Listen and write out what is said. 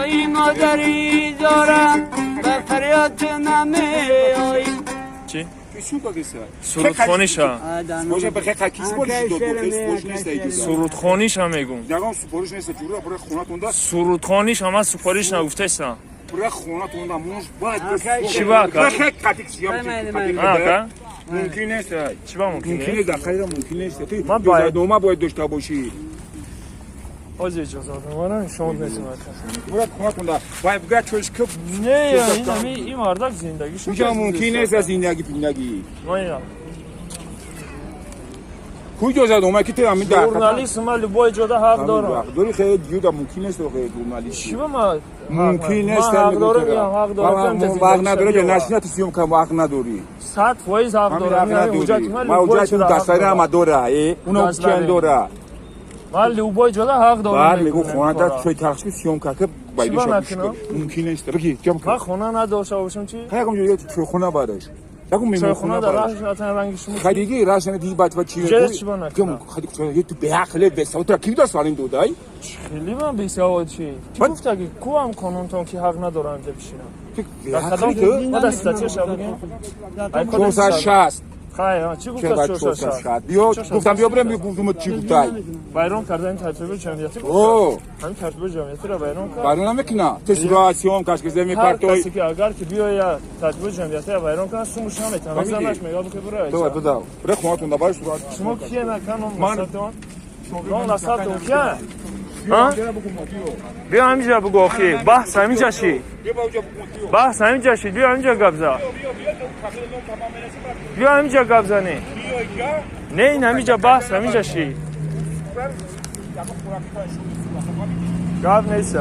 Эй модари зорам, ба фарёд намеоӣ. Чӣ? Сурудхониша. Сурудхониша мегум. Сурудхониша ман супориш нагуфтаистам. Чӣ ба ака? Ака? Мумкин нест. Чӣ ба мумкин Мумкин нест? нест, дар хайра мумкин нест. Ту Ман бояд- иҷозатнома бояд дошта бошӣ. Ҳозир иҷозатномаро нишон метавонам, ака. Бура хонатонда. Вай буга чош кӯб. Не, ин ами ин мардак зиндагишу. Куҷа мумкин нест аз зиндагӣ пиндагӣ. Ман инам. Ку иҷозатнома ки ту ҳамин дар Журналист ман любой ҷода ҳақ дорам. Ҳақ дорӣ, хеле ҷуда мумкин нест охе журналист. Чӣ ба ман Мумкин нест. Ман ҳақ дорам, инам ҳақ дорам. Вақт надорӣ, нашина ту съёмка вақт надорӣ. 100% ҳақ Ҳамин дорам. ҳақ надорӣ. Ҳуҷҷати ман Ман любой ҳуҷҷати ҷода ҳақ дастари дорам. ҳама дора, уно Дастари. чанд дора. Ман любой ҷода ҳақ дорам. Баъд мегӯ мекунам хонада кора. чой тахши съёмка ки байдуша Чӣ ба накунам? Мумкин нест. Бигӣ, ҷам Ман хона надошта бошам чӣ? Хай ягон ҷо чойхона бараш. Ягон меҳмонхона Чойхона дар бараш. раҳ атан ранги шумо. Хадиги рашана диги бач бач чи. Ҷа чӣ ба накунам? Хади куча ту беақле бесавод тра ки даст валин додай? Хеле ман бесавод чӣ? Чӣ Бад- гуфта ки ку ҳам қонунтон ки ҳақ надорам ҷа бишинам? Ту Дар кадом беақли ту? ма дар статьяша бигем? Ай кодекс 460. Хай, ҳа, чӣ гуфта 460? 460. Биё гуфтам биё бирем гуфтум чӣ гуфтай. Вайрон кардани тартиби ҷамъиятӣ гуфта. О, Ҳамин тартиби ҷамъиятиро вайрон кард. барон намекуна. Ту сурат съёмкаш ки земи Ҳар партой. касе ки агар ки биёяд тартиби ҷамъиятиро вайрон кунад, сумуш наметавонад. Фамилия? Занаш мегӯяд ки бура. Давай, буда. Бира хонатон да бараш сурат. Шумо кие нака ном Ман- насабтон? Ном насабтон кия? Ҳа? Биё ҳаминҷа бугӯ охи. Баҳс ҳаминҷа ши. Баҳс ҳаминҷа ши. Биё ҳаминҷа гап за. Биё ҳаминҷа гап занӣ. Не, ин ҳаминҷа баҳс ҳаминҷа ши. Гап нест.